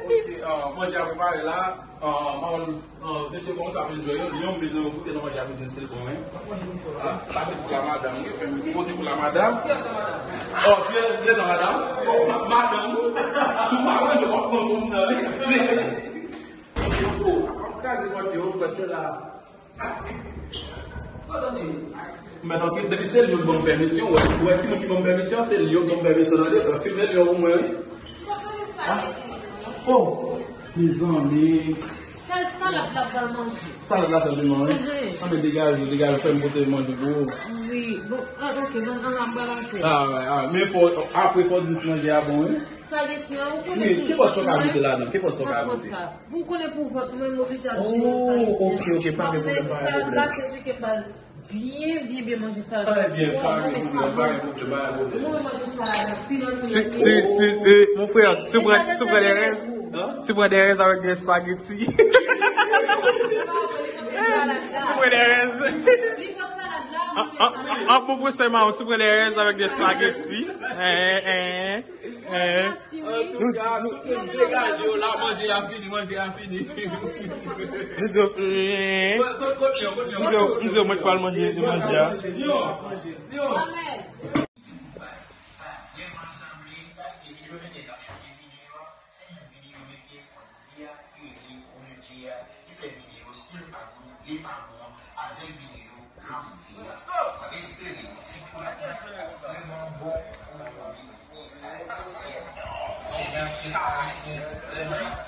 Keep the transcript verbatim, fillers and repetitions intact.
Ok, ah, manje a prepare la. Ah, madanm, ah, mesye, kòman sa vin jwe yo? Li menm bezwen goute nan manje a, bezwen se bon, hein? Ah, sa se pou la madanm, wi. Fè m goute pou la madanm. Oh, fiyèl, prezan madanm. Oh, ma-, madanm. Si w pa manje, w ap pran fanm nan, wi. Oh, w ap kraze pòt yo, prese la. Mèt antre, depi se li yo k ban m pèmisyon, wè, wè ki moun ki ban m pèmisyon, se li yo k ban m pèmisyon nan detan. Filme li yo pou mwen, wi. Ah. Oh, mezanmi. Sa, salad la pral manje. Salad la sèlman, wi. Mhm. Ah, men degaje, degaje, fè m pote manje pou ou. Wi, bon, ah, ok, bon, an, an, an, an, an. Ah, wè, ah, men fò, apre fò di m si manje a bon, wi. Spaghetti an, ou konnen ki fòs ou ka mete ladan? Ki fòs ou ka mete? Ou konnen pou vant mwen, m oblije ap jere sa. Oh, ok, ok, pa gen pwoblèm, pa gen pwoblèm. Salad la, se li ki pral byen, byen, byen manje salad la. Trè byen, pa gen pwoblèm, pa gen pwoblèm, pa gen pwoblèm. Mwen manje salad la, pi lòt, pi lòt. Tu, tu, tu, eh, mon frère, tu prends, tu prends des raises? Hein? Tu prends des raises avec des spaghettis? Tu prends des raises? Li pot salad la, ah, ah, ah, ah, mon frère, c'est marrant, tu prends des raises avec des spaghettis? Hein, hein. Eh, nou, nou, nou degaje yo la, manje a fini, manje a fini. Nou di, eh, nou di, nou di, mwen pral manje, manje a. Sa vrèman sanble, paske videyo mete nan chak videyo, se yon videyo mete kote a, ki rele Ouludjè a, li fè videyo, si l pa good, li pa bon, avèk videyo Mwen espere ti plat la ap vrèman bon pou nou. Se nan preparasyon vrèman.